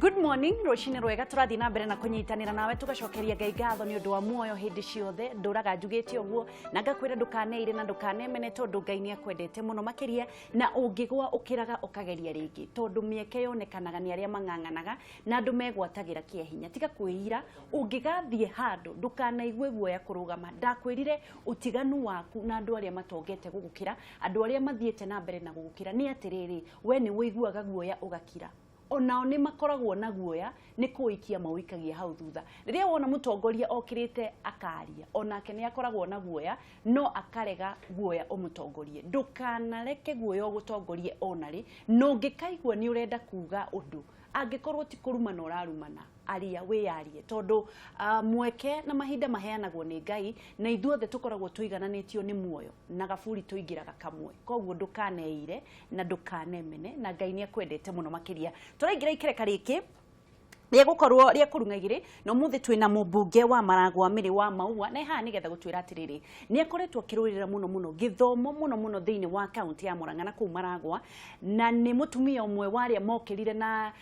Good morning, rũcinĩ rwega. Tũrathiĩ na mbere na kũnyitanĩra nawe, tũgacokeria Ngai ngatho nĩ ũndũ wa muoyo hĩndĩ ciothe. Ndũraga njugĩte ũguo na ngakwĩra ndũkaneire na ndũkanemene, tondũ Ngai nĩ akwendete mũno makĩria, na ũngĩgwa ũkĩraga ũkageria rĩngĩ, tondũ mĩeke yonekanaga nĩ arĩa mang'ang'anaga na andũ megwatagĩra kĩa hinya. Tiga kwĩira, ũngĩgathiĩ handũ ndũkanaigue guoya kũrũgama. Ndakwĩrire ũtiganu waku na andũ arĩa matongete gũgũkĩra, andũ arĩa mathiĩte na mbere na gũgũkĩra, nĩ atĩrĩrĩ, we nĩ ũiguaga guoya ũgakira, onao nĩ makoragwo na guoya, nĩ kũikia maũikagia hau thutha. Rĩrĩa wona mũtongoria okĩrĩte akaria, onake nĩ akoragwo na guoya, no akarega guoya ũmũtongorie. Ndũkanareke guoya ũgũtongorie ona rĩ, na ũngĩkaigua nĩ ũrenda kuga ũndũ, angĩkorwo ti kũrumana ũrarumana, aria, wĩyarie, tondũ mweke na mahinda maheanagwo nĩ Ngai, na ithuothe tũkoragwo tũigananĩtio nĩ muoyo na gaburi tũingĩraga kamwe. Koguo ndũkaneire na ndũkanemene, na Ngai nĩ akwendete mũno makĩria. Tũraingĩra ikereka rĩkĩ rĩa gũkorwo rĩa kũrung'a igĩrĩ, na ũmũthĩ twĩna mũmbunge wa Maragwa Mĩrĩ wa Maua, na haha nĩgetha gũtwĩra atĩrĩrĩ, nĩ akoretwo akĩrũĩrĩra mũno mũno gĩthomo mũno mũno thĩinĩ wa kaunti ya Murang'a na kũu Maragwa, na nĩ mũtumia ũmwe wa arĩa mokĩrire na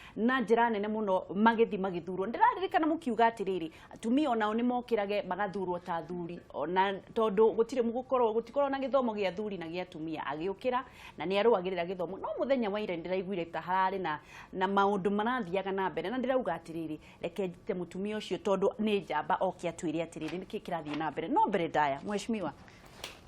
njĩra nene mũno magĩthiĩ magĩthurwo. Ndĩraririkana mũkiuga atĩrĩrĩ, atumia onao nĩ mokĩrage magathurwo ta athuri, ona tondũ gũtirĩ gũkorwo gũtikorwo na gĩthomo gĩa athuri na gĩa atumia. Agĩũkĩra na nĩ arũagĩrĩra gĩthomo, no mũthenya wa ira ndĩraiguire ta hararĩ na maũndũ marathiaga na mbere, na ndĩrauga atĩrĩrĩ, reke njite mũtumia ũcio tondũ nĩ njamba oke atwĩre atĩrĩrĩ nĩkĩ kĩrathiĩ na mbere. No mbere ndaya, mheshimiwa.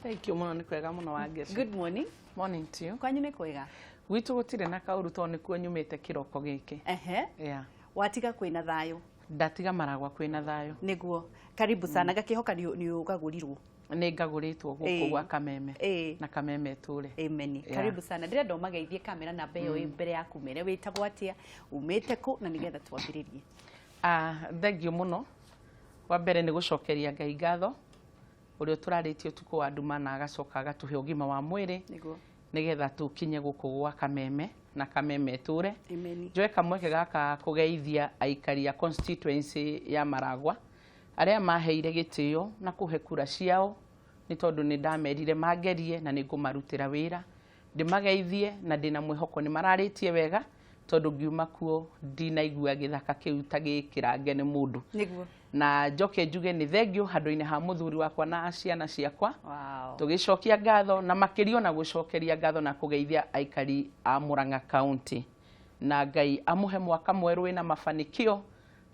Thank you mũno, nĩ kwega mũno, Wangeci. Good morning. Morning to you. Kwanyu nĩ kwega? Gwitũ gũtirĩ na kaũru, tondũ nĩkuo nyumĩte kĩroko gĩkĩ. Ehe. Yeah. Watiga kwĩna thayũ? Ndatiga Maragwa kwĩna thayũ. Nĩguo, karibu sana. Gakĩhoka nĩ ũgagũrirwo. Nĩ ngagũrĩtwo gũkũ gwa Kameme. Na Kameme tũre. Amen. Yeah. Karibu sana. Ndĩrenda ũmageithie kamera namba ĩyo ĩ mbere yaku, mere wĩtagwo atĩa, umĩte kũ, na nĩgetha twambĩrĩrie. Ah, thank you mũno. Wa mbere nĩ gũcokeria Ngai ngatho ũrĩa ũtũrarĩtie ũtukũ wa nduma na agacoka agatũhe ũgima wa mwĩrĩ nĩgetha tũkinye gũkũ gwa Kameme na Kameme tũre. Amen. Njoe kamweke gaka kũgeithia aikari a constituency ya Maragwa arĩa maheire gĩtĩo na kũhe kura ciao, nĩ tondũ nĩ ndamerire mangerie na nĩ ngũmarutĩra wĩra. Ndĩmageithie na ndĩna mwĩhoko nĩ mararĩtie wega, tondũ ngiuma kuo ndinaigua gĩthaka kĩu ta gĩkĩrange nĩ mũndũ. Na njoke njuge nĩ thengio handũ-inĩ ha mũthuri wakwa na ciana ciakwa. Tũgĩcokia ngatho na makĩria ona gũcokeria ngatho na kũgeithia aikari a Murang'a County, na Ngai amũhe mwaka mwerũ wĩna mafanikio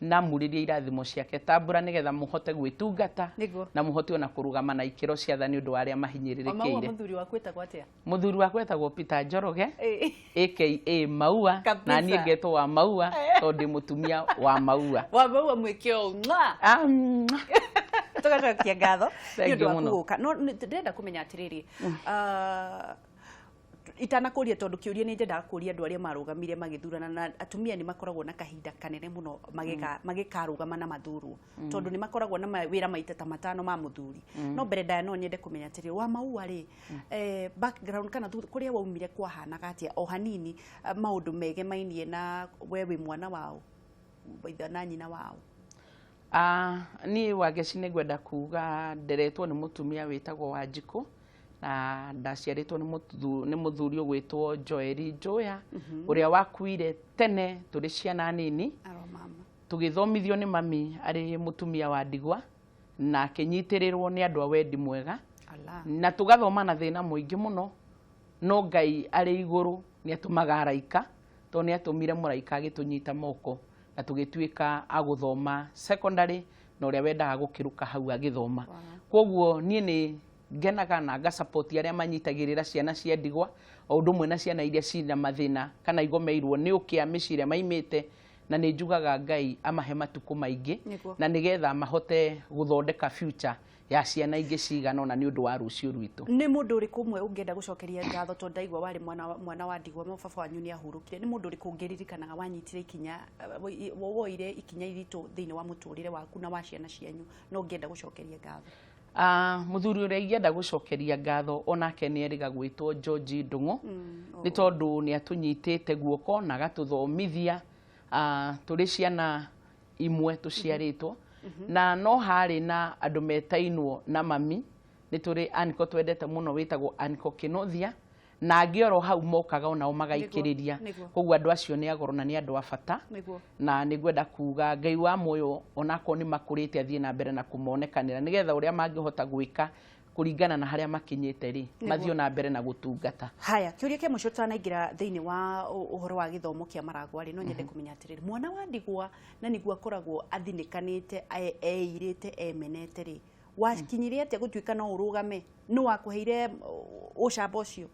na murĩrie irathimo ciake ta mbura, nĩgetha mũhote gwĩtungata na mũhote ona kũrũgama na ikĩro cia tha nĩ ũndũ wa arĩa Wamaua, mahinyĩrĩrĩkĩire. Mũthuri waku ĩtagwo atĩa? Mũthuri wakwa etagwo Peter Njoroge aka Maua, na niĩ ngetwo wa Maua tondũ ndĩ mũtumia wa Maua. Wa Maua, mwĩke ũũ mwa. Ah, mwah. Tũgacokia ngatho nĩ Thank ũndũ you wa mũno. gũka. No ndĩrenda kũmenya atĩrĩrĩ, itanakũria, tondũ kĩũria nĩ nyendaga kũria andũ arĩa marũgamire magĩthurana, na atumia nĩ makoragwo na kahinda kanene mũno magĩkarũgama na mathurwo, tondũ nĩ makoragwo na mawĩra maita ta matano ma mũthuri. No mbere ndaya no nyende kũmenya atĩrĩrĩ, wa Maua rĩ, background kana kũrĩa waumire kwahanaga atĩa, o hanini, maũndũ megemainie na we wĩ mwana wao, ithe na nyina wao? Ah, niĩ Wangeci nĩ ngwenda kuga nderetwo nĩ mũtumia wĩtagwo Wanjikũ, na ndaciarĩtwo nĩ mũthuri ũgwĩtwo Joeli Njoya, ũrĩa wakuire tene tũrĩ ciana nini. Aro mama. Tũgĩthomithio nĩ mami arĩ mũtumia wa ndigwa na akĩnyitĩrĩrwo nĩ andũ a wendi mwega. Ala. Na tũgathoma na thĩna mũingĩ mũno, no Ngai arĩ igũrũ nĩ atũmaga araika, tondũ nĩ atũmire mũraika agĩtũnyita moko na tũgĩtuĩka a gũthoma secondary, na ũrĩa wendaga gũkĩrũka hau agĩthoma. Koguo niĩ nĩ ngenaga na ngasupport arĩa manyitagĩrĩra ciana cia ndigwa, o ũndũ ũmwe na ciana iria ciĩna mathĩna kana igomeirwo nĩ ũkĩa mĩciĩ ĩrĩa maimĩte, na nĩ njugaga Ngai amahe matukũ maingĩ na nĩgetha mahote gũthondeka future ya ciana ingĩ cigana ũna nĩ ũndũ wa rũciũ rwitũ. Nĩ mũndũ ũrĩkũ ũmwe ũngĩenda gũcokeria ngatho, tondũ ndaigua warĩ mwana wa ndigwa, baba wanyu nĩ ahurũkire? Nĩ mũndũ ũrĩkũ ũngĩririkanaga wanyitire ikinya, woire ikinya iritũ thĩinĩ wa mũtũrĩre waku na wa ciana cianyu, no ũngĩenda gũcokeria ngatho? Ah, mũthuri ũrĩa ingĩenda gũcokeria ngatho onake nĩ erĩga gwĩtwo George Ndung'u, nĩ tondũ nĩ atũnyitĩte guoko na agatũthomithia, tũrĩ ciana imwe tũciarĩtwo, na no harĩ na andũ metainwo na mami. Nĩ tũrĩ anko twendete mũno wĩtagwo anko Kĩnuthia. Na angĩ oro hau mokaga onao magaikĩrĩria. Koguo andũ acio nĩ agoro na nĩ andũ a bata. Na nĩ ngwenda kuga Ngai wa muoyo onakorwo nĩ makũrĩte athiĩ na mbere na kũmonekanĩra, nĩgetha ũrĩa mangĩhota gwĩka kũringana na harĩa makinyĩte rĩ, mathiĩ na mbere na gũtungata. Haya, kĩũria kĩa mũico tũtanaingĩra thĩinĩ wa ũhoro wa gĩthomo kĩa Maragwa rĩ, no nyende kũmenya atĩrĩrĩ, mwana wa ndigwa na nĩguo akoragwo athinĩkanĩte, eirĩte, emenete rĩ, wakinyire atĩa gũtuĩka no ũrũgame? Nũ wakũheire ũcamba ũcio?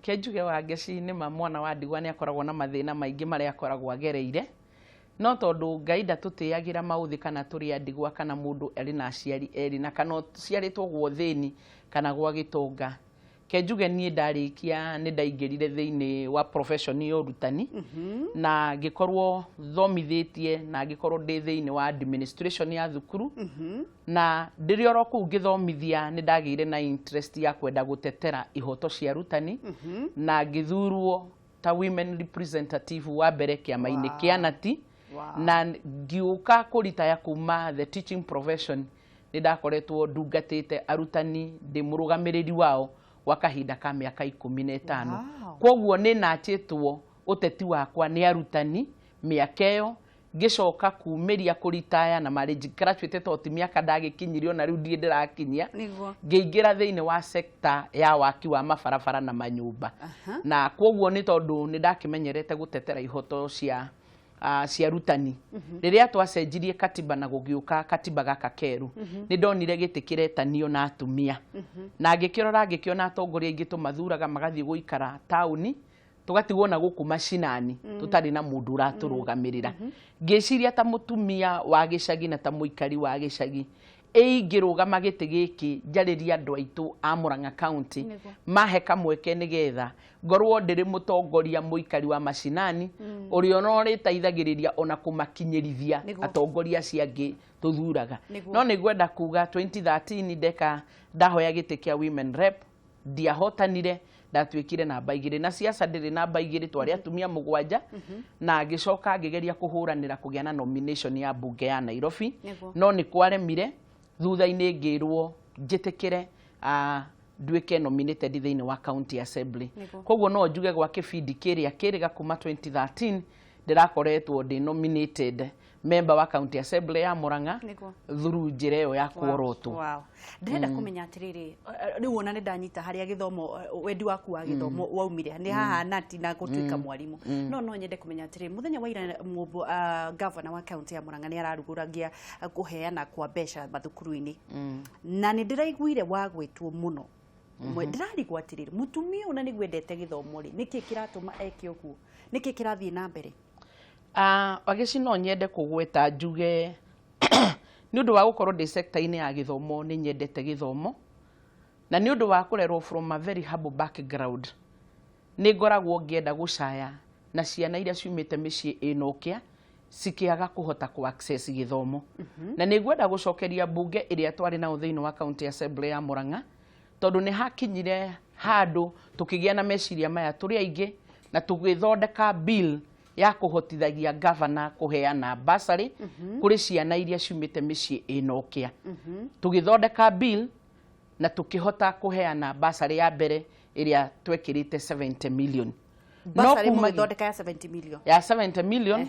Ke njuge wa Ngeci, nĩma mwana wa ndigwa nĩ akoragwo na mathĩna maingĩ marĩa akoragwo agereire, no tondũ Ngai ndatũtĩagĩra maũthĩ kana tũrĩ a ndigwa kana mũndũ arĩ na aciari erĩ na kana ũciarĩtwo gwa ũthĩni kana gwa gĩtonga. Ke njuge niĩ ndarĩkia nĩ ndaingĩrire thĩinĩ wa profession ya ũrutani, na ngĩkorwo thomithĩtie na ngĩkorwo ndĩ thĩinĩ wa administration ya thukuru, na ndĩrĩ oro kũu ngĩthomithia nĩ ndagĩire na interest ya kwenda gũtetera ihoto cia arutani, na ngĩthurwo ta women representative wa mbere kĩama-inĩ kĩa Nati. Na ngĩũka kũritaya kuma the teaching profession, nĩ ndakoretwo ndungatĩte arutani ndĩ mũrũgamĩrĩri wao gwa kahinda ka mĩaka 15. Koguo nĩ nachĩtwo ũteti wakwa nĩ arutani mĩaka ĩyo, ngĩcoka kumĩria kũritaya na marriage graduate, to ti mĩaka ndagĩkinyirie ona rĩu ndirĩ ndĩrakinyia. Ngĩingĩra thĩinĩ wa sector ya waki wa mabarabara na manyũmba, na koguo nĩ tondũ nĩ ndakĩmenyerete gũtetera ihoto cia arutani, rĩrĩa twacenjirie katiba na gũgĩũka katiba gaka keru, nĩ ndonire gĩtĩ kĩretanio na atumia, na ngĩkĩrora ngĩkĩona atongoria aingĩ tũmathuraga magathiĩ gũikara taũni, tũgatigwo na gũkũ macinani tũtarĩ na mũndũ ũratũrũgamĩrĩra. Ngĩciria ta mũtumia wa gĩcagi na ta mũikari wa gĩcagi, ĩ ingĩrũgama gĩtĩ gĩkĩ njarĩrie andũ aitũ a Murang'a County, mahe kamweke nĩgetha ngorwo ndĩrĩ mũtongoria mũikari wa macinani ũrĩa ona ũrĩteithagĩrĩria ona kũmakinyĩrithia atongoria acio angĩ tũthuraga. No nĩ ngwenda kuga 2013 ndeka ndahoya gĩtĩ kĩa women rep, ndiahotanire, ndatuĩkire namba 2, na siasa ndĩrĩ namba 2, twarĩ atumia 7. Na ngĩcoka ngĩgeria kũhũranĩra kũgĩa na nomination ya mbunge ya Nairobi, no nĩ kwaremire. Thutha-inĩ ngĩrwo njĩtĩkĩre nduĩke nominated thĩinĩ wa county assembly. Koguo no njuge gwa kĩbindi kĩrĩa kĩrĩga kuma 2013 ndĩrakoretwo ndĩ nominated member wa county assembly ya Murang'a through njĩra ĩyo ya kuorotwo. Wow. Ndĩrenda kũmenya atĩrĩrĩ, rĩu ona nĩ ndanyita harĩa gĩthomo, wendi waku wa gĩthomo waumire nĩ haha nati na gũtuĩka mwarimũ, no nyende kũmenya atĩrĩrĩ, mũthenya wa ira governor wa county ya Murang'a nĩ ararugũragia kũheana kwa mbeca mathukuru-inĩ, na nĩ ndĩraiguire wagwĩtwo mũno. Ndĩrarigwo atĩrĩrĩ, mũtumia ũyũ na nĩguo endete gĩthomo rĩ, nĩkĩ kĩratũma eke ũguo? Nĩkĩ kĩrathiĩ na mbere? Wagĩci, no nyende kũgweta njuge nĩ ũndũ wa gũkorwo ndĩ sector-inĩ ya gĩthomo, nĩ nyendete gĩthomo, na nĩ ũndũ wa kũrerwo from a very humble background, nĩ ngoragwo ngĩenda gũcaya na ciana iria ciumĩte mĩciĩ ĩna ũkĩa cikĩaga kũhota kũ access gĩthomo. Na nĩ ngwenda gũcokeria mbunge ĩrĩa twarĩ nao thĩinĩ wa county assembly ya Murang'a, tondũ nĩ hakinyire handũ tũkĩgĩa na meciria maya tũrĩ aingĩ na tũgĩthondeka bill ya kũhotithagia gavana kũheana bursary kũrĩ ciana iria ciumĩte mĩciĩ ĩna ũkĩa. Tũgĩthondeka bill na tũkĩhota kũheana bursary ya mbere ĩrĩa twekĩrĩte 70 million. No Bursary mũgĩthondeka ya 70 million? Ya 70 million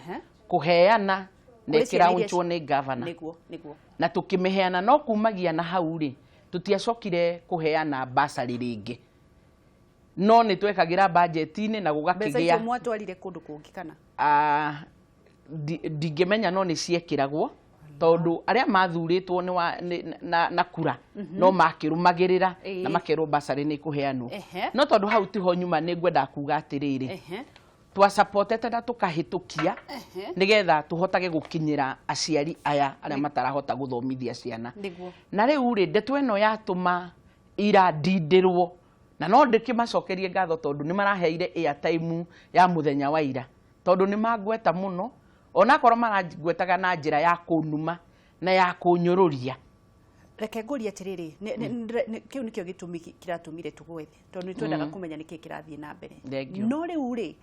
kũheana na Kũrĩ ciana iria ĩkĩraunchwo nĩ gavana. nĩguo nĩguo Na tũkĩmĩheana, no kumagia na hau rĩ, tũtiacokire kũheana bursary rĩngĩ, no nĩ twekagĩra bajeti-inĩ na Mbeca gũgakĩgĩa icio mwatwarire kũndũ kũngĩ kana? Ndingĩmenya, no nĩ ciekĩragwo tondũ arĩa mathurĩtwo nĩ wa, nĩ, na kura no makĩrũmagĩrĩra na makerwo bursary nĩ ĩkũheanwo. No tondũ hau tiho nyuma, nĩ ngwendaga kuga atĩrĩrĩ, twasapotete na tũkahĩtũkia nĩgetha tũhotage gũkinyĩra aciari aya arĩa matarahota gũthomithia ciana. Na rĩu rĩ, ndeto ĩno yatũma ira ndindĩrwo, na no ndĩkĩmacokerie ngatho tondũ nĩ maraheire airtime ya mũthenya wa ira, tondũ nĩ mangweta mũno, onakorwo marangwetaga na njĩra ya kũnuma na ya kũnyũrũria. Reke ngũrie atĩrĩrĩ, kĩu nĩkĩo gĩtũmi kĩratũmire tũgwethe, tondũ nĩ twendaga kũmenya nĩkĩ kĩrathiĩ na mbere. Thank you. No rĩu rĩ,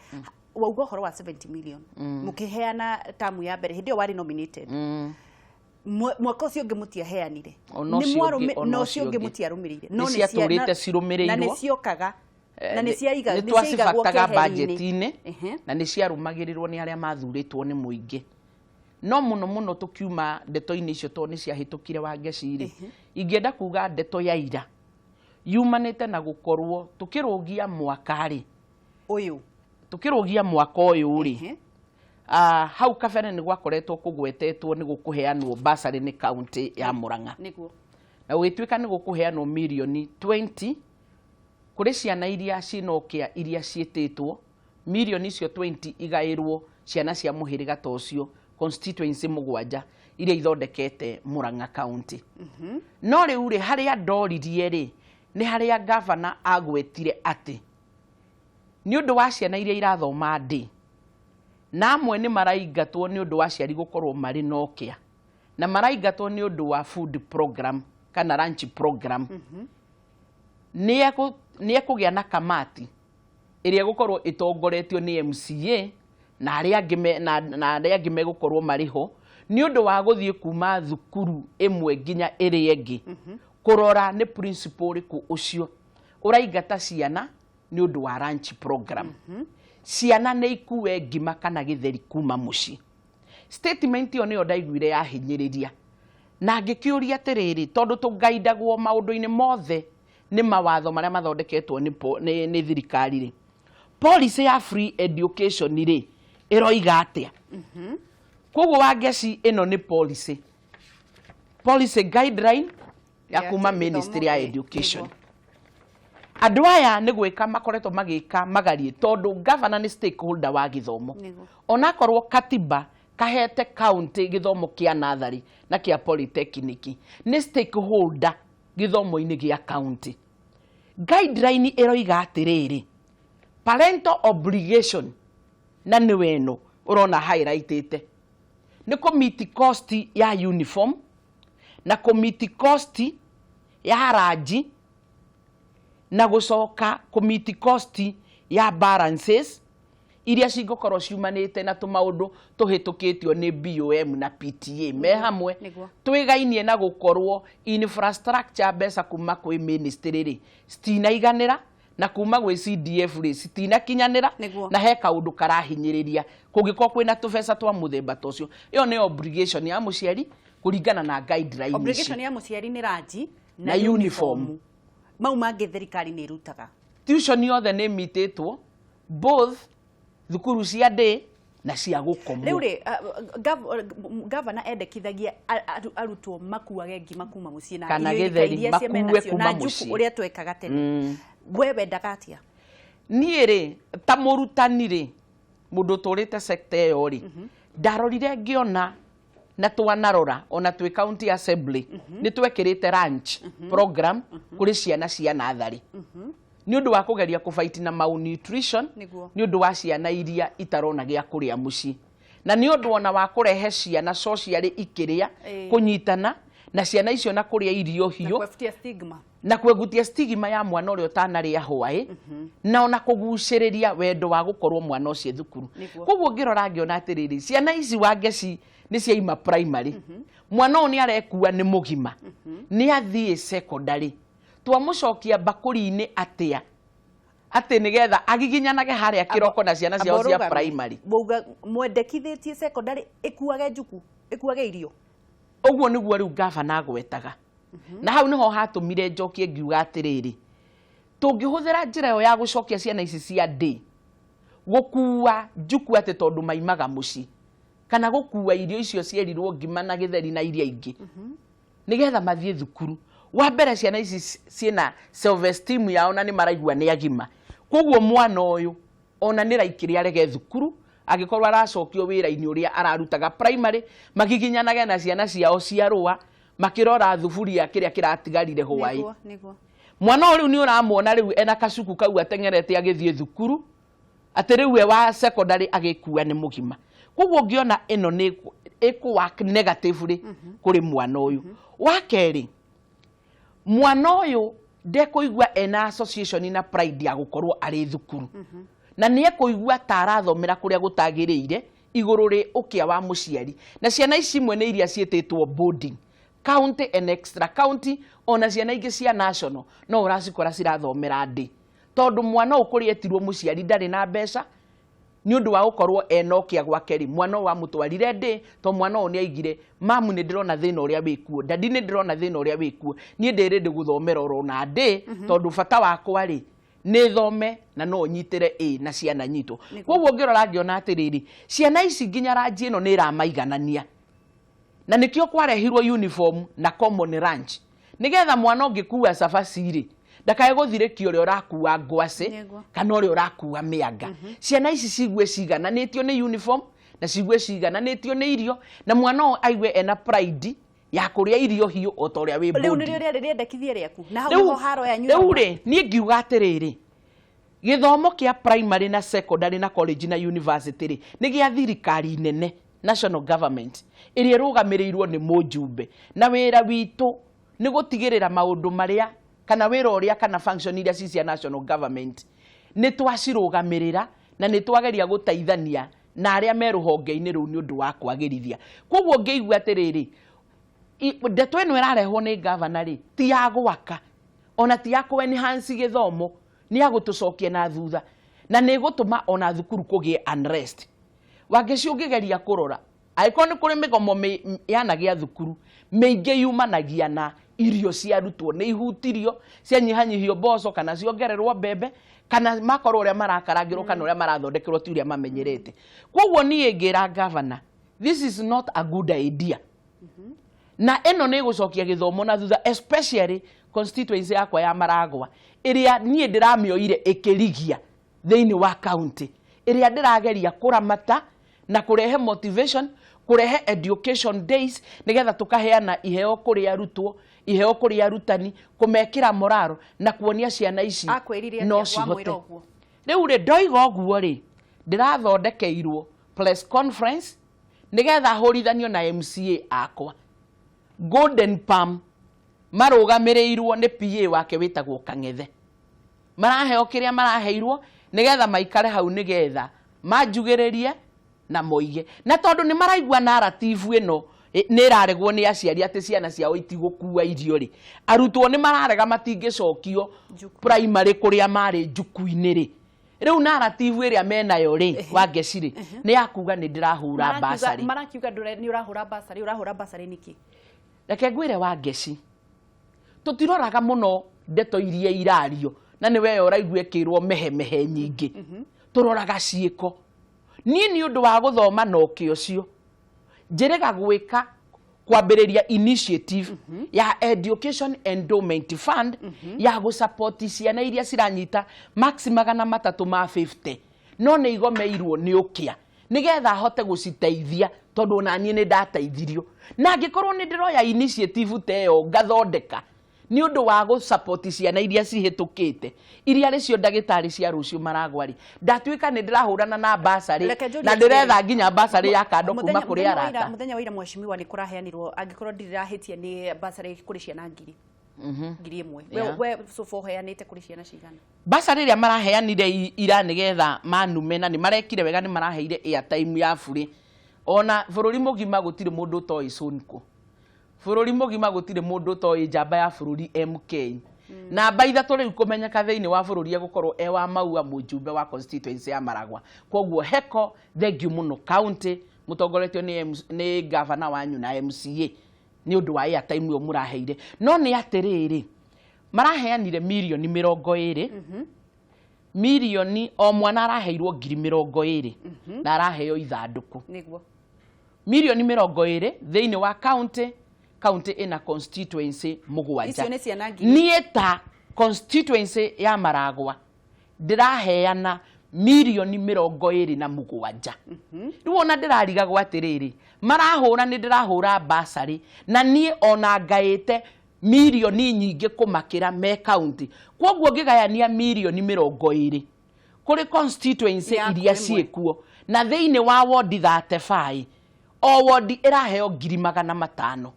wauga ũhoro wa 70 million mũkĩheana tamu ya mbere hĩndĩ ĩyo warĩ nominated, mwaka ũcio ũngĩ mũtiaheanire? Ona ũcio ũngĩ, ona Na ũcio ũcio ũngĩ ũngĩ. mũtiarũmĩrĩire? Nĩ ciatũrĩte cirũmĩrĩirwo. Na nĩ ciokaga. Na nĩ nĩ nĩ ciaigagwo twacibataga keheri-inĩ. Budget-inĩ na nĩ ciarũmagĩrĩrwo nĩ arĩa mathurĩtwo nĩ mũingĩ. No mũno mũno tũkiuma ndeto-inĩ icio, tondũ nĩ ciahĩtũkire, Wangeci rĩ, ingĩenda kuga ndeto ya ira yumanĩte na gũkorwo tũkĩrũgia mwaka rĩ, Ũyũ. Tũkĩrũgia mwaka ũyũ rĩ, hau kabere nĩ gwakoretwo kũgwetetwo nĩ gũkũheanwo bursary nĩ kaunti ya Murang'a, na gũgĩtuĩka nĩ gũkũheanwo mirioni 20 kũrĩ ciana iria ciĩna ũkĩa iria ciĩtĩtwo. Mirioni icio 20 igaĩrwo ciana cia mũhĩrĩga ta ũcio, constituency mũgwanja iria ithondekete Murang'a County. No rĩu rĩ, harĩa ndoririe rĩ, nĩ harĩa gavana agwetire atĩ nĩ ũndũ wa ciana iria irathoma ndĩ na amwe nĩ maraingatwo nĩ ũndũ wa aciari gũkorwo marĩ na ũkĩa, na maraingatwo nĩ ũndũ wa food program kana lunch program, nĩ ekũgĩa na kamati ĩrĩa ĩgũkorwo ĩtongoretio nĩ MCA na arĩa angĩ na arĩa angĩ megũkorwo marĩ ho, nĩ ũndũ wa gũthiĩ kuma thukuru ĩmwe nginya ĩrĩa ĩngĩ kũrora nĩ principal ũrĩkũ ũcio ũraingata ciana nĩ ũndũ wa lunch program. Ciana nĩ ikue ngima kana gĩtheri kuma mũciĩ. Statement ĩyo nĩyo ndaiguire yahinyĩrĩria na ngĩkĩũria atĩrĩrĩ, tondũ tũgaindagwo maũndũ-inĩ mothe nĩ mawatho marĩa mathondeketwo nĩ thirikari rĩ, policy ya free education rĩ, ĩroiga atĩa? Koguo Wangeci, ĩno nĩ policy guideline ya kuma gĩthomo, Ministry ya Education. Andũ aya nĩ gwĩka makoretwo magĩka magarie, tondũ governor nĩ stakeholder wa gĩthomo. Onakorwo katiba kahete county gĩthomo kĩa natharĩ na kĩa polytechnic, nĩ stakeholder gĩthomo-inĩ gĩa county. Guideline ĩroiga atĩrĩrĩ, parental obligation, na nĩwe ĩno ũrona highlightĩte, nĩ kũmeet cost ya uniform na kũmeet cost ya lunch na gũcoka kũmeet cost ya balances iria cingũkorwo ciumanĩte na tũmaũndũ tũhĩtũkĩtio nĩ BOM na PTA me hamwe, twĩgainie na gũkorwo infrastructure. Mbeca kuma kwĩ ministry rĩ, citinaiganĩra, na kuma gwĩ CDF rĩ, citinakinyanĩra, na he kaũndũ karahinyĩrĩria kũngĩkorwo kwĩna tũbeca twa mũthemba ta ũcio. Ĩyo nĩ obligation ya mũciari kũringana na guideline ici. Obligation ya mũciari nĩ lunch na uniform. Mau mangĩ thirikari nĩ ĩrutaga. Tuition yothe nĩ mitĩtwo, both thukuru cia day na cia gũkomwo. Rĩu rĩ, gavana endekithagia arutwo makuage ngima kuma mũciĩ na kana irio gĩtheri, iria cie makue menacio kuma na njuku, mũciĩ. Ũrĩa twekaga tene. We wendaga atĩa? Niĩ rĩ, ta mũrutani rĩ, mũndũ ũtũrĩte sector ĩyo rĩ, ndarorire ngĩona na twanarora ona twĩ county assembly nĩ twekĩrĩte lunch program kũrĩ ciana cia natharĩ nĩ ũndũ wa kũgeria kũfight na malnutrition, nĩ ũndũ wa ciana iria itarona gĩa kũrĩa mũciĩ, na nĩ ũndũ ona wa kũrehe ciana socially ikĩrĩa, kũnyitana na ciana icio na kũrĩa irio na hiũ, kwebutia stigma. Na kwegutia stigma ya mwana ũrĩa ũtanarĩa hwaĩ, na ona kũgucĩrĩria wendo wa gũkorwo mwana ũcio thukuru. Koguo ngĩrora ngĩona atĩrĩrĩ, ciana ici, Wangeci, nĩ ciaima primary, mwana ũyũ nĩ arekua nĩ mũgima, nĩ athiĩ secondary, twamũcokia mbakũri-inĩ atĩa atĩ nĩgetha agiginyanage harĩa kĩroko na ciana ciao cia Amba ũrũgame. primary? Wauga mwendekithĩtie secondary ĩkuage njuku, ĩkuage irio? Ũguo nĩguo rĩu gavana agwetaga, na hau nĩho hatũmire njokie ngiuga atĩrĩrĩ, tũngĩhũthĩra njĩra ĩyo ya gũcokia ciana ici cia day gũkua njuku atĩ tondũ maimaga mũciĩ, kana gũkua irio icio cierirwo ngima na gĩtheri na iria ingĩ nĩgetha mathiĩ thukuru, wa mbere ciana ici ciĩna self esteem yao na nĩ maraigua nĩ agima. Koguo mwana ũyũ ona nĩ raikĩrĩ arege thukuru angĩkorwo aracokio wĩra-inĩ ũrĩa ararutaga primary, magiginyanage na ciana ciao cia rũa makĩrora thuburia kĩrĩa kĩratigarire hwaĩ. Nĩguo nĩguo Mwana ũyũ rĩu nĩ ũramuona rĩu ena kacuku kau ateng'erete agĩthiĩ thukuru, atĩ rĩu we wa secondary agĩkua nĩ mũgima. Koguo ngĩona ĩno nĩ ĩkũ work negatively kũrĩ mwana ũyũ. Wa kerĩ, mwana ũyũ ndekũigua ena association na pride ya gũkorwo arĩ thukuru, na nĩ ekũigua ta arathomera kũrĩa gũtagĩrĩire igũrũ rĩ ũkĩa wa mũciari. Na ciana ici imwe nĩ iria ciĩtĩtwo boarding, county and extra county, ona ciana ingĩ cia national no ũracikora cirathomera ndĩ. Tondũ mwana ũyũ kũrĩa etirwo mũciari ndarĩ na mbeca, nĩ ũndũ wa gũkorwo ena ũkĩa gwake rĩ, mwana ũyũ amũtwarire ndĩ to mwana ũyũ nĩ aigire mamu nĩ ndĩrona thĩna ũrĩa wĩkuo, dadi nĩ ndĩrona thĩna ũrĩa wĩkuo, niĩ ndĩ ready gũthomera oro na ndĩ tondũ bata wakwa rĩ nĩ thome na no nyitĩre ĩ na ciana nyitũ. Koguo ngĩrora ngĩona atĩrĩrĩ, ciana ici nginya ranji ĩno nĩ ĩramaiganania, na nĩkĩo kwarehirwo uniform na common lunch, nĩgetha mwana ũngĩkua cabaci rĩ ndakae gũthirĩkia ũrĩa ũrakua ngwacĩ kana ũrĩa ũrakua mĩanga. Ciana ici cigue cigananĩtio nĩ uniform na cigue cigananĩtio nĩ irio, na mwana ũyũ aigue ena pride ya kũrĩa irio hiũ o ta ũrĩa wĩ Rĩu boarding. Nĩrĩo rĩarĩ rĩendekithia rĩaku na hau nĩho haro yanyu Rĩu yauma. rĩ, niĩ ngiuga atĩrĩrĩ, gĩthomo kĩa primary na secondary na college na university rĩ, nĩ gĩa thirikari nene, national government, ĩrĩa ĩrũgamĩrĩirwo nĩ mũjumbe, na wĩra witũ nĩ gũtigĩrĩra maũndũ marĩa kana wĩra ũrĩa kana function iria ci cia national government nĩ twacirũgamĩrĩra na nĩ twageria gũteithania na arĩa me rũhonge-inĩ rũu nĩ ũndũ wa kwagĩrithia. Koguo ngĩigua atĩrĩrĩ, ndeto ĩno ĩrarehwo nĩ gavana rĩ, ti ya gwaka ona ti ya kũ enhance gĩthomo, nĩ ya gũtũcokia na thutha na nĩ ĩgũtũma ona thukuru kũgĩe unrest. Wangeci, ũngĩgeria kũrora, angĩkorwo nĩ kũrĩ mĩgomo yanagĩa thukuru mĩingĩ yumanagia na irio cia arutwo nĩ ihutirio, cianyihanyihio mboco kana ciongererwo mbembe kana makorwo ũrĩa marakarangĩrwo kana ũrĩa marathondekerwo ti ũrĩa mamenyerete. Koguo niĩ ngĩra gavana, this is not a good idea, na ĩno nĩ ĩgũcokia gĩthomo na thutha, especially constituency yakwa ya Maragwa, ĩrĩa niĩ ndĩramĩoire ĩkĩrigia thĩinĩ wa county, ĩrĩa ndĩrageria kũramata na kũrehe motivation, kũrehe education days, nĩgetha tũkaheana iheo kũrĩ arutwo, iheo kũrĩ arutani, kũmekĩra moraro na kuonia ciana ici Akwĩrire no atĩa cihote. wamwĩra ũguo? Rĩu rĩ, ndoiga ũguo rĩ, ndĩrathondekeirwo press conference nĩgetha hũrithanio na MCA akwa Golden Palm, marũgamĩrĩirwo nĩ PA wake wĩtagwo Kang'ethe. Maraheo kĩrĩa maraheirwo nĩgetha maikare hau nĩgetha manjugĩrĩrie na moige, na tondũ nĩ maraigua narrative ĩno nĩ ĩraregwo nĩ aciari atĩ ciana ciao itigũkua irio rĩ, arutwo nĩ mararega matingĩcokio Njuku. primary kũrĩa marĩ njuku-inĩ rĩ. Rĩu narrative ĩrĩa menayo rĩ, Wangeci rĩ, nĩ ya kuga nĩ ndĩrahũra basarĩ. Marakiuga nĩ ũrahũra basarĩ. Ũrahũra basarĩ nĩkĩ? Reke ngwĩre, Wangeci, tũtiroraga mũno ndeto iria irario na nĩ we ũraigua ĩkĩrwo mehemehe nyingĩ, tũroraga ciĩko. Niĩ nĩ ũndũ wa gũthoma na ũkĩ ũcio njĩrĩga gwĩka kwambĩrĩria initiative ya education endowment fund ya gũsupport ciana iria ciranyita max 350 no nĩ igomeirwo nĩ ũkĩa, nĩgetha hote gũciteithia, tondũ ona niĩ nĩ ndateithirio. Na angĩkorwo nĩ ndĩroya initiative ta ĩyo ngathondeka nĩ ũndũ wa gũsupport ciana iria cihĩtũkĩte, iria arĩ cio ndagĩtarĩ cia rũciũ maragwa rĩ, ndatuĩka nĩ ndĩrahũrana na basarĩ Reke njũrie na atĩrĩrĩ. Ndĩretha nginya basarĩ ya kando kuma kũrĩ arata. Mũthenya wa ira, mheshimiwa, nĩ kũraheanirwo, angĩkorwo ndirahĩtia, nĩ basarĩ kũrĩ ciana 1,000. We so far ũheanĩte kũrĩ ciana cigana? Basarĩ ĩrĩa maraheanire ira nĩgetha manume, na nĩ marekire wega, nĩ maraheire airtime ya burĩ. Ona bũrũri mũgima gũtirĩ mũndũ ũtoĩ Sonko, bũrũri mũgima gũtirĩ mũndũ ũtoĩ njamba ya bũrũri MK namba 3 rĩu kũmenyeka thĩinĩ wa bũrũri egũkorwo e wa Maua, mũjumbe wa constituency ya Maragwa. Koguo heko thengiũ mũno county mũtongoretio nĩ gavana wanyu na MCA nĩ ũndũ wa airtime ĩyo mũraheire. No nĩ atĩrĩrĩ, maraheanire mirioni 20, mirioni o mwana araheirwo 20,000 na araheo ithandũkũ. Mirioni 20 thĩinĩ wa county, county ĩna constituency 7. Icio nĩ ciana ngiri. Niĩ ta constituency ya Maragwa ndĩraheana mirioni 27. Rĩu ona ndĩrarigagwo atĩrĩrĩ, marahũra nĩ ndĩrahũra basarĩ na niĩ ona ngaĩte mirioni nyingĩ kũmakĩra me county. Koguo ngĩgayania mirioni 20 kũrĩ constituency Yaku iria ĩmwe. ciĩkuo na thĩinĩ wa wondi 35, o wondi ĩraheo 500,000,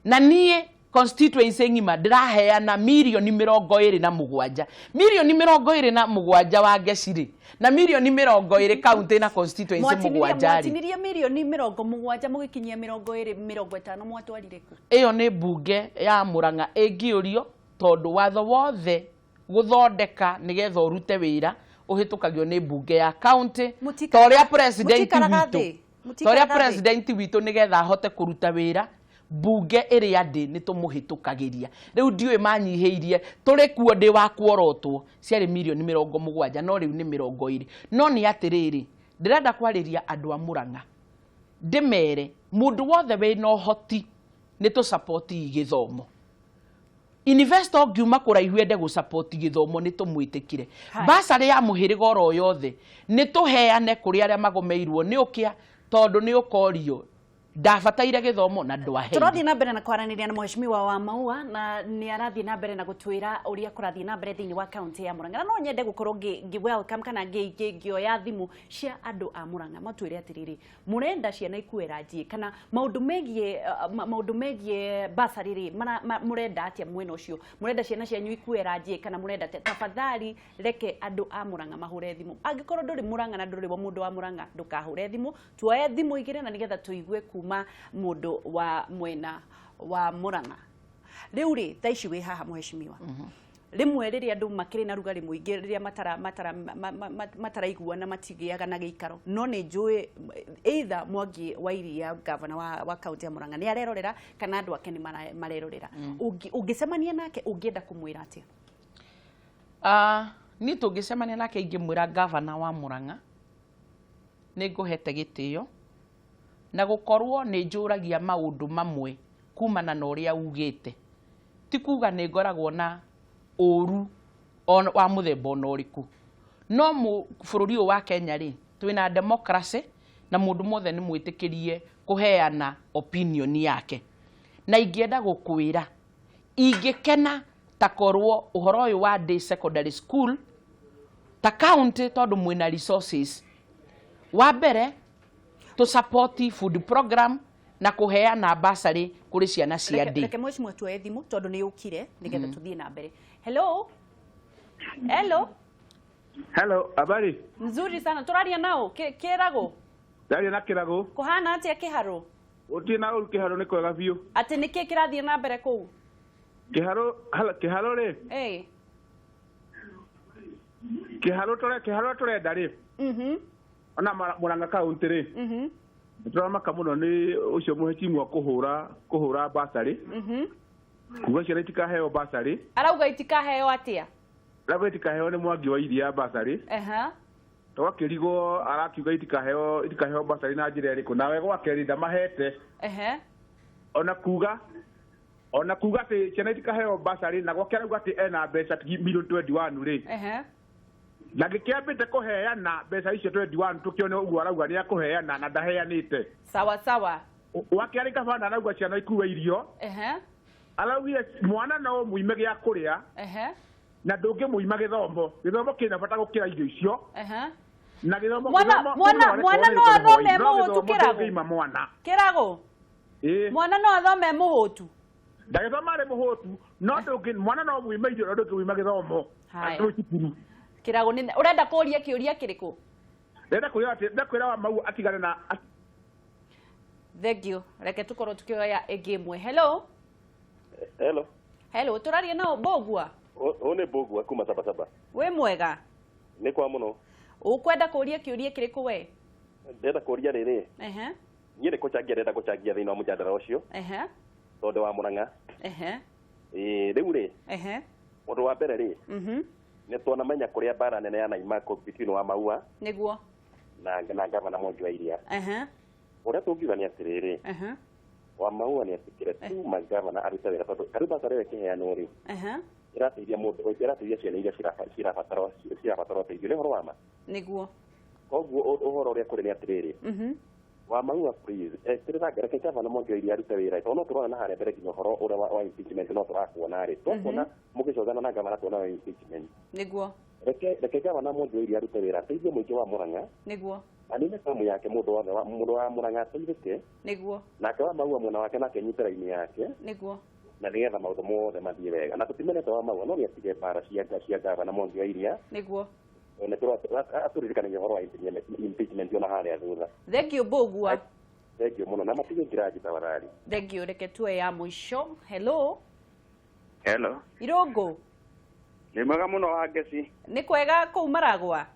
na niĩ constituency ng'ima ndĩraheana mirioni 27. Mirioni 27 wa ngeci-rĩ, na mirioni 20 county na constituency 7 rĩ. Mwatinirie mirioni 70 mũgĩkinyia 20, 50, mwatwarire kũ? Ĩyo nĩ mbunge ya Murang'a ĩngĩũrio, tondũ watho wothe Gũthondeka nĩgetha ũrute wĩra ũhĩtũkagio nĩ mbunge ya county, ta ũrĩa president witũ, ta ũrĩa president witũ nĩgetha ahote kũruta wĩra mbunge ĩrĩa ndĩ nĩ tũmũhĩtũkagĩria. Rĩu ndiũĩ manyihĩirie, tũrĩ kuo ndĩ wa kuorotwo ciarĩ mirioni 70, no rĩu nĩ 20. No nĩ atĩrĩrĩ, ndĩrenda kwarĩria andũ a Murang'a, ndĩmere mũndũ wothe wĩna ũhoti nĩ tũ support gĩthomo. Investor ũngiuma kũraihu ende gũ support gĩthomo, nĩ tũmwĩtĩkire. Basarĩ ya mũhĩrĩga oro yothe nĩ tũheane kũrĩ arĩa magomeirwo nĩ ũkĩa, tondũ nĩ ũkorio ndabataire gĩthomo na ndwaheire. Tũrathiĩ na mbere na kwaranĩria na Mheshimiwa wa Maua, na nĩ arathiĩ na mbere na gũtwĩra ũrĩa kũrathiĩ na mbere thĩinĩ wa kaunti ya Murang'a. Na no nyende gũkorwo ngĩ welcome kana ngĩoya thimũ cia andũ a Murang'a matwĩre atĩrĩrĩ, mũrenda ciana ikue ranji kana maũndũ megiĩ basarĩ rĩ, mũrenda atĩa mwena ũcio? Mũrenda ciana cianyu ikue ranji kana mũrenda atĩa? Tafadhali reke andũ a Murang'a mahũre thimũ. Angĩkorwo ndũrĩ Murang'a na ndũrĩ wa mũndũ wa Murang'a, ndũkahũre thimũ. Tuoye thimũ igĩrĩ na nĩgetha tũigue kuma mũndũ wa mwena wa Murang'a. Rĩu rĩ, thaa ici wĩ haha, Mheshimiwa, rĩmwe rĩrĩa andũ makĩrĩ na rugarĩ mũingĩ, rĩrĩa mataraiguana, matigĩaga na gĩikaro. No nĩ njũĩ either Mwangi wa Iria, gavana wa kaunti ya Murang'a, nĩ arerorera kana andũ ake nĩ marerorera. Ũngĩcemania nake, ũngĩenda kũmwĩra atĩa? Niĩ tũngĩcemania nake, ingĩmwĩra, gavana wa Murang'a, nĩ ngũhete gĩtĩo na gũkorwo nĩ njũragia maũndũ mamwe kumana na ũrĩa ugĩte. Ti kuga nĩ ngoragwo na ũru wa mũthemba ona ũrĩkũ, no bũrũri ũyũ wa Kenya rĩ, twĩna democracy na mũndũ mothe nĩ mwĩtĩkĩrie kũheana opinion yake. Na ingĩenda gũkwĩra, ingĩkena ta korwo ũhoro ũyũ wa day secondary school ta county, tondũ mwĩna resources, wa mbere tũ support food program na kũheana basarĩ kũrĩ ciana cia ndĩ. Reke Mheshimiwa tuoye thimũ tondũ nĩ yũkire nĩgetha tũthiĩ na mbere. Hello, hello. Hello, habari? Nzuri sana. Tũraria nao Kĩrago? Ndaria na Kĩrago. Kũhana atĩa Kĩharũ? Gũtirĩ na ũru Kĩharũ, nĩ kwega biũ. Atĩ nĩkĩ kĩrathiĩ na mbere kũu? Kĩharũ, hello, Kĩharũ rĩ, Kĩharũ tũre Kĩharũ tũrenda rĩ, ona Murang'a kaunti rĩ, nĩ tũramaka mũno nĩ ũcio mũhecimwa kũhũra basarĩ. Kuga ciana itikaheo basarĩ. Arauga itikaheo atĩa? Arauga itikaheo nĩ Mwangi wa Iria basarĩ. Twakĩrigwo arakiuga itikaheo basarĩ na njĩra ĩrĩkũ, nawe gwake rĩ ndamahete. Ona kuga atĩ ciana itikaheo basarĩ na gwake arauga atĩ ena mbeca milioni 21 rĩ, na gĩkĩambĩte kũheana mbeca icio 21, tũkĩone ũguo arauga nĩ akũheana na ndaheanĩte. Sawa sawa. Wake arĩ gabana arauga ciana ikue irio. Araugire mwana no mũime gĩa kũrĩa na ndũngĩmũima gĩthomo. Gĩthomo kĩna bata gũkĩra irio icio. Na gĩthomo Mwana no athome mũhũtu, Kĩrago? Ndũngĩima mwana. Kĩrago. Ĩĩ. Mwana no athome mũhũtu? Ndagĩthoma arĩ mũhũtu, no ndũngĩ mwana no mũime irio no ndũngĩmũima gĩthomo. Haya. Atĩ cukuru. Kĩrago, nĩ ũrenda kũria kĩũria kĩrĩkũ? Ndĩrenda kwĩra atĩ, ndĩrenda kwĩra wa mau atigane na Thank you. Reke tũkorwo tukĩoya ĩngĩ ĩmwe. Hello. Hello. Hello, tũraria nao Mbogua? Ũyũ nĩ Mbogua kuma Sabasaba. Wĩ mwega? Nĩ kwa mũno. Ũkwenda kũria kĩũria kĩrĩkũ we? Ndĩrenda kũria rĩrĩ, niĩ nĩ kũchangia ndĩrenda gũchangia thĩinĩ wa mũjadara ũcio tondũ wa Murang'a. Ĩĩ, rĩu rĩ, ũndũ wa mbere rĩ, nĩ tuonamenya kũrĩa mbara nene ya naima between wa Maua na gavana Mwangi wa Iria. Ũrĩa tũngiuga nĩ atĩrĩrĩ, wa Maua nĩ etĩkĩre tu magavana arute wĩra, tondũ tarĩu basarĩ ĩyo ĩkĩheanwo rĩ, ĩrateithia mũndũ, ĩrateithia ciana iria cirabatara ũteithio. Nĩ ũhoro wa ma. Koguo ũhoro ũrĩa kũrĩ nĩ atĩrĩrĩ, wa Maua, please eterera, reke gavana Mwangi wa Iria arute wĩra, tondũ no tũrona na harĩa mbere nginya ũhoro ũrĩa wa impeachment no tũrakuona rĩ, twakuona mũgĩcogana na gavana, tuona wa impeachment. Reke gavana Mwangi wa Iria arute wĩra, ateithie mũingĩ wa Murang'a, anine tamu yake, mũndũ wothe wa mũndũ wa Murang'a ateithĩke. Nake wa Maua mwena wake nake nyite raini yake, na nĩgetha maũndũ mothe mathiĩ wega. Na tũtimenete wa Maua, no nĩ atige mbara cia gavana Mwangi wa Iria. Nĩ atũririkanagia ũhoro wa impeachment ona harĩa thutha. Thank you, Mbogua. Thank you mũno, na matige ngiraji tafadhali. Thank you. Reke tuoye ya mũico. Hello. Hello. Irũngũ. Nĩ mwega mũno wa Ngeci. Nĩ kwega kũu Maragwa?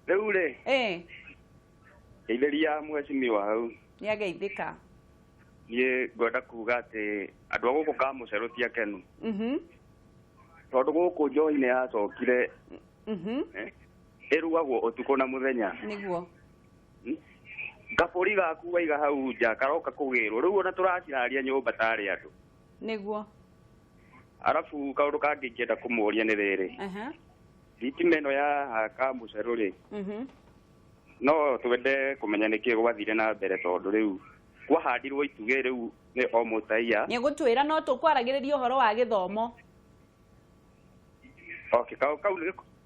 Rĩu rĩ, ngeithĩria mheshimiwa hau. Nĩ ageithĩka. Niĩ ngwenda kuga atĩ andũ a gũkũ Kamũcerũ ti akenu. Tondũ gũkũ njohi nĩ yacokire, ĩrugagwo ũtukũ na mũthenya. Nĩguo. Kabũri gaku waiga hau nja karoka kũgĩrwo. Rĩu ona tũraciraria nyũmba tarĩ andũ. Nĩguo. Arabu kaũndũ kangĩ ingĩenda kũmũria nĩ rĩrĩ. Thitima ĩno ya Kamũcerũ rĩ, no twende kũmenya nĩkĩ gwathire na mbere tondũ rĩu kwahandirwo itugĩ rĩu nĩ o mũtaia. Nĩ gũtwĩra no tũkwaragĩrĩria ũhoro wa gĩthomo. Okay, kau kau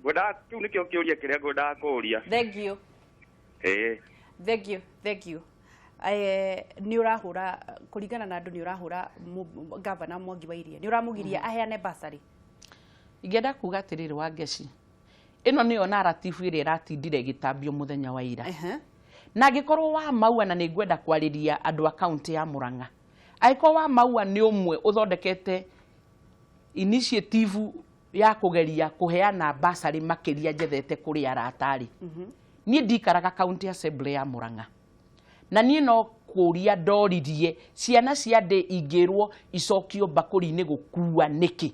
ngwendaga kĩu nĩkĩo kĩũria kĩrĩa ngwendaga kũũria. Thank you. Thank you, thank you. Nĩ ũrahũra kũringana na andũ nĩ ũrahũra gavana Mwangi wa Iria. Nĩ ũramũgiria aheane basarĩ. Ingĩenda kuga atĩrĩrĩ wa Ngeci, ĩno nĩyo narrative ĩrĩa ĩratindire ĩgĩtambio mũthenya wa ira. Na angĩkorwo wa Maua, na nĩ ngwenda kwarĩria andũ a kaunti ya Murang'a, angĩkorwo wa Maua nĩ ũmwe ũthondekete initiative ya kũgeria kũheana basarĩ makĩria njethete kũrĩ arata rĩ, niĩ ndikaraga county assembly ya Murang'a, na niĩ no kũria ndoririe ciana cia ndĩ ingĩrwo icokio mbakũri-inĩ gũkua nĩkĩ.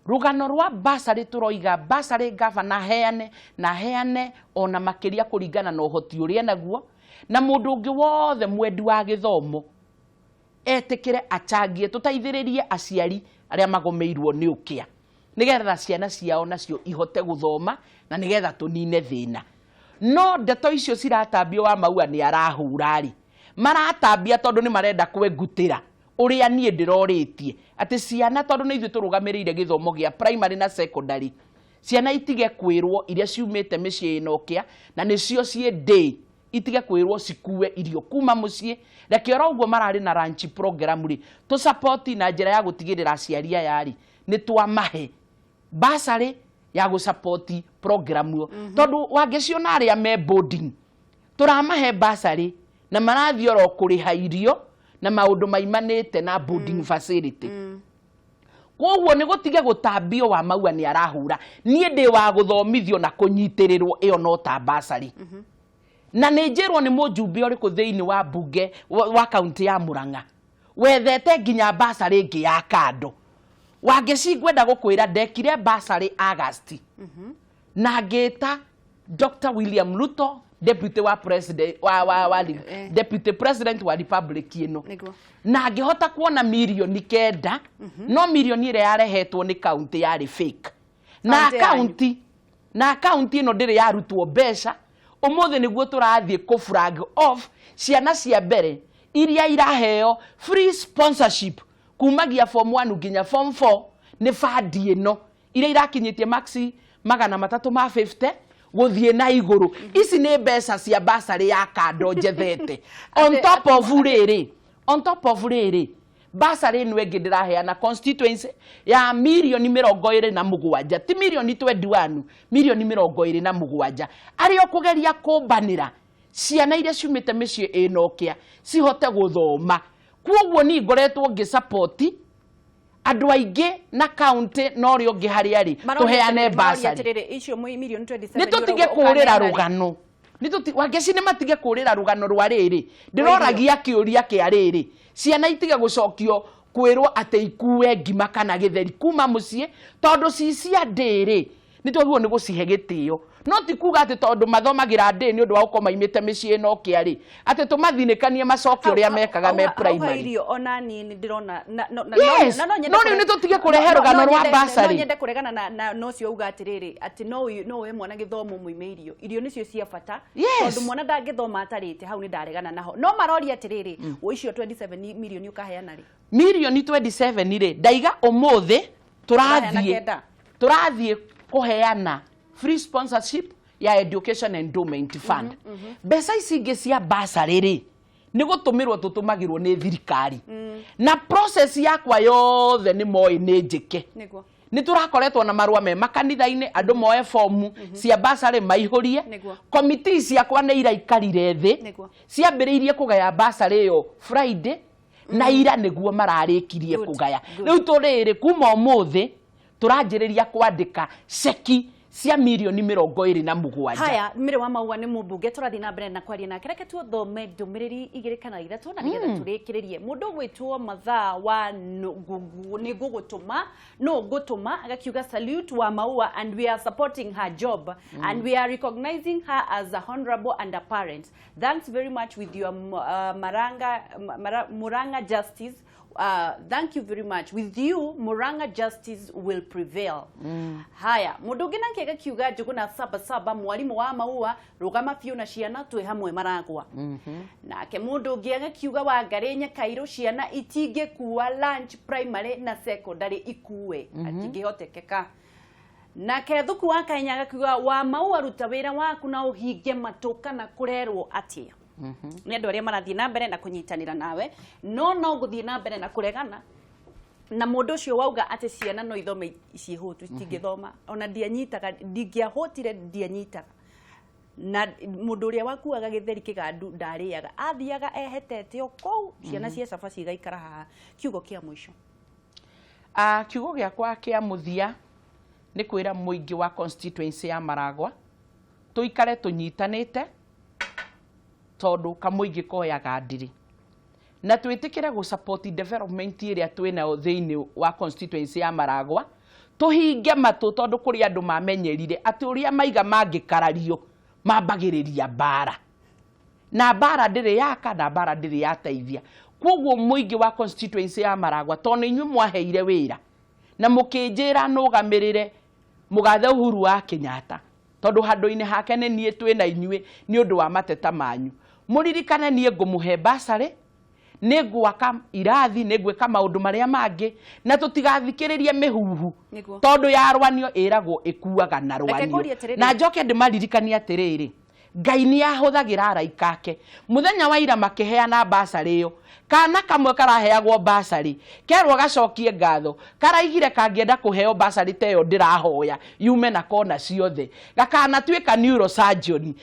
Rũgano rwa basarĩ tũroiga basarĩ gavana heane na heane ona makĩria kũringana na ũhoti ũrĩa naguo, na mũndũ ũngĩ wothe mwendi wa gĩthomo etĩkĩre achangie, tũteithĩrĩrie aciari arĩa magomeirwo nĩ ũkĩa nĩgetha ciana ciao nacio ihote gũthoma na nĩgetha tũnine thĩna. No ndeto icio ciratambio wa Maua nĩ arahũra rĩ, maratambia tondũ nĩ marenda kwengutĩra ũrĩa niĩ ndĩrorĩtie atĩ ciana, tondũ nĩ ithuĩ tũrũgamĩrĩire gĩthomo gĩa primary na secondary, ciana itige kwĩrwo iria ciumĩte mĩciĩ ĩna ũkĩa na nĩcio ciĩ day, itige kwĩrwo cikue irio kuma mũciĩ. Reke oro ũguo mararĩ na lunch program rĩ, tũ support na njĩra ya gũtigĩrĩra aciari aya rĩ nĩ twamahe basarĩ ya gũ support program ĩyo, tondũ wangĩciona arĩa me boarding tũramahe basarĩ na marathiĩ oro kũrĩha irio na maũndũ maimanĩte na boarding facility. Koguo nĩ gũtige gũtambio wa Maua nĩ arahũra, niĩ ndĩ wa gũthomithio na kũnyitĩrĩrwo ĩyo no ta basarĩ. Na nĩ njĩrwo nĩ mũjumbe ũrĩkũ thĩinĩ wa mbunge wa kaunti ya Murang'a wethete nginya basarĩ ĩngĩ ya kando. Wangeci ngwenda gũkwĩra ndekire basarĩ August na ngĩta Dr. William Ruto, deputy wa president wa deputy president wa republic ĩno, na ngĩhota kuona mirioni 9, no mirioni ĩrĩa yarehetwo nĩ kaunti yarĩ fake na Kaunti yanyu. Kaunti ĩno ndĩrĩ yarutwo mbeca. Ũmũthĩ nĩguo tũrathiĩ kũ flag off ciana cia mbere iria iraheo free sponsorship kumagia form 1 nginya form 4 nĩ bandi ĩno iria irakinyĩtie maxi 350 gũthiĩ na igũrũ. Ici nĩ mbeca cia basarĩ ya kando njethete on top of rĩrĩ, on top of rĩrĩ basarĩ ĩno ĩngĩ ndĩraheana constituency ya mirioni 27, ti mirioni 21, mirioni 27, arĩa ũkũgeria kũmbanĩra ciana iria ciumĩte mĩciĩ ĩna ũkĩa cihote gũthoma. Koguo niĩ ngoretwo ngĩ support andũ aingĩ na kaunti na ũrĩa ũngĩ harĩa rĩ tũheane basarĩ. Atĩrĩrĩ, icio mirioni 27 Nĩ tũtige ũrauga kũrĩra ũkaneana rĩ? rũgano. Nĩ tũti Wangeci nĩ matige kũrĩra rũgano rwa rĩrĩ. Ndĩroragia kĩũria kĩa rĩrĩ, ciana itige gũcokio kwĩrwo atĩ ikue ngima kana gĩtheri kuma mũciĩ tondũ ci cia ndĩrĩ nĩ twagĩrĩirwo nĩ gũcihe gĩtĩo, no ti kuga atĩ tondũ mathomagĩra ndĩ nĩ ũndũ wa gũkorwo maimĩte mĩciĩ ĩno ũkĩa rĩ atĩ tũmathinĩkanie macoke ũrĩa mekaga me Hau ha primary. Irio ona niĩ nĩ ndĩrona Yes, no no rĩu nĩ tũtige kũrehe rũgano rwa basarĩ. No nyende kũregana na ũcio uga atĩrĩrĩ atĩ no ũhe mwana gĩthomo mũime irio, irio nĩcio cia bata, tondũ mwana ndangĩthoma atarĩte. Hau nĩ ndaregana naho, no maroria atĩrĩrĩ, icio 27 mirioni ũkaheana rĩ? Mirioni 27 rĩ, ndaiga ũmũthĩ Ũraheana tũrathiĩ 9. Tũrathiĩ kũheana free sponsorship ya education endowment fund. Mbeca ici ingĩ cia basarĩ rĩ, nĩ gũtũmĩrwo tũtũmagĩrwo nĩ thirikari na process yakwa yothe nĩ moĩ nĩ njĩke. Nĩ tũrakoretwo na marũa me makanitha-inĩ, andũ moe fomu cia basarĩ maihũrie. Komiti ciakwa nĩ iraikarire thĩ, ciambĩrĩirie kũgaya basarĩ ĩyo Friday na ira nĩguo mararĩkirie kũgaya. Rĩu tũrĩrĩ kuma ũmũthĩ Tũranjĩrĩria kwandĩka ceki cia mirioni 27. Haya, Mary wa Maua nĩ mũmbunge, tũrathiĩ na mbere na kwaria nake. Reke tuthome ndũmĩrĩri igĩrĩ kana ithatũ na nĩgetha tũrĩkĩrĩrie. Mũndũ ũgwĩtwo Mathaa wa nĩ ngũgũtũma, no ngũtũma, agakiuga, "Salute wa Maua and we are supporting her job and we are recognizing her as a honorable and a parent. Thanks very much with your Maranga, Muranga justice. Thank you very much. With you, Muranga justice will prevail." Haya, mũndũ ũngĩ nake agakiuga, "Njũgũna saba saba, mwarimũ wa Maua, rũgama biũ na ciana, twĩ hamwe Maragwa." Nake mũndũ ũngĩ agakiuga, "Wangarĩ Nyakairũ, ciana itingĩkua lunch primary na secondary ikue, atingĩhotekeka." Nake Thuku wa Kenya agakiuga, "Wa Maua, ruta wĩra waku na ũhinge matũ kana kũrerwo atĩa." Nĩ andũ arĩa marathiĩ na mbere na kũnyitanĩra nawe, no no gũthiĩ na mbere na kũregana na mũndũ ũcio wauga atĩ ciana no ithome ciĩ hũtu. Citingĩthoma. Ona ndianyitaga, ndingĩahũtire, ndianyitaga. Na mũndũ ũrĩa wakuaga gĩtheri kĩgandu ndarĩaga, athiaga ehetete o kũu. Ciana cia cabaci igaikara haha. Kiugo kĩa mũico? Kiugo gĩakwa kĩa mũthia nĩ kwĩra mũingĩ wa constituency ya Maragwa tũikare tũnyitanĩte, tondũ kamũingĩ koyaga ndiri, na twĩtĩkĩre gũ support development ĩrĩa twĩnayo thĩinĩ wa constituency ya Maragwa. Tũhinge matũ, tondũ kũrĩ andũ mamenyerire atĩ ũrĩa maiga mangĩkarario mambagĩrĩria mbara, na mbara ndĩrĩ yaka na mbara ndĩrĩ yateithia. Koguo mũingĩ wa constituency ya Maragwa, tondũ nĩ inyuĩ mwaheire wĩra na mũkĩnjĩra nũgamĩrĩre mũgathe Uhuru wa Kenyatta, tondũ handũ-inĩ hake nĩ niĩ twĩ na inyuĩ nĩ ũndũ wa mateta manyu, mũririkane niĩ ngũmũhe basarĩ, nĩ ngwaka irathi, nĩ ngwĩka maũndũ marĩa mangĩ, na tũtigathikĩrĩrie mĩhuhu, tondũ ya rwanio ĩragwo ĩkuaga na Reke rwanio. ngũrie atĩrĩrĩ. Na njoke ndĩmaririkanie atĩrĩrĩ, Ngai nĩ ahũthagĩra araika ake. Mũthenya wa ira makĩheana basarĩ ĩyo, kana kamwe karaheagwo basarĩ kerwo gacokie ngatho, karaigire kangĩenda kũheo basarĩ ta ĩyo ndĩrahoya yume na kona ciothe, gakanatuĩka neurosurgeon,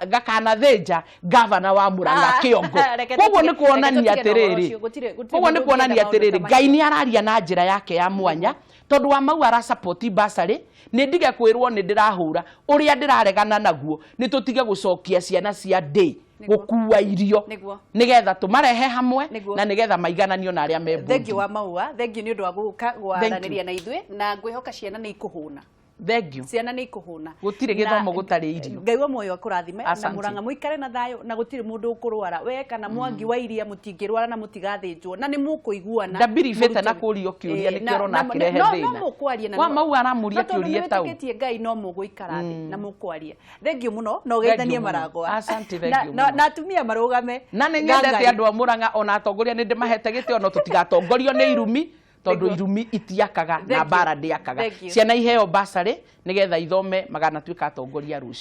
gakanathĩnja gavana wa Murang'a kĩongo. Reke Koguo nĩ kuonania reke tũtige na ũhoro atĩrĩrĩ ũcio. Gũtirĩ koguo nĩ mũndũ kuonania ũngĩenda maũndũ atĩrĩrĩ, ta Ngai macio. nĩ araria na njĩra yake ya mwanya, tondũ wa mau arasapoti basarĩ. Nĩ ndige kwĩrwo nĩ ndĩrahũra ũrĩa ndĩraregana naguo, nĩ tũtige gũcokia ciana cia ndĩ gũkua irio, nĩgetha tũmarehe hamwe na nĩgetha maigananio na arĩa me Thengiũ mbũndi. wa Maua, thengiũ nĩ ũndũ wa gũka Thank you. gwaranĩria na ithuĩ, na ngwĩhoka ciana nĩ ikũhũna. Thengiũ. Ciana nĩ ikũhũna. Gũtirĩ gĩthomo gũtarĩ irio. Ngai wa muoyo akũrathime na Asante. Mũrang'a mũikare na thayũ, na gũtirĩ mũndũ ũkũrwara. We kana Mwangi wa Iria mũtingĩrwara na mũtigathĩnjwo, na nĩ mũkũiguana. Ndabiribĩte na kũrio kĩũria, nĩkĩo ũrona akĩrehe No thĩna. mũkwaria na Wa Maua aramũria no tondũ kĩũria tau. nĩwĩtĩkĩtie Ngai, no mũgũikara thĩ na mũkwaria. Thengiũ mũno na Thengiũ ũgeithanie mũno. Maragwa. Asante, thengiũ Na mũno. na atumia marũgame Na nĩ nyendete ngangari. andũ a Mũrang'a ona atongoria nĩ ndĩmahete gĩtĩo, no tũtigatongorio nĩ irumi, tondũ Nĩguo. irumi itiakaga Thank na you. mbara ndĩakaga. Thank you. Ciana iheo basarĩ nĩgetha ithome maganatuĩka atongoria rũciũ.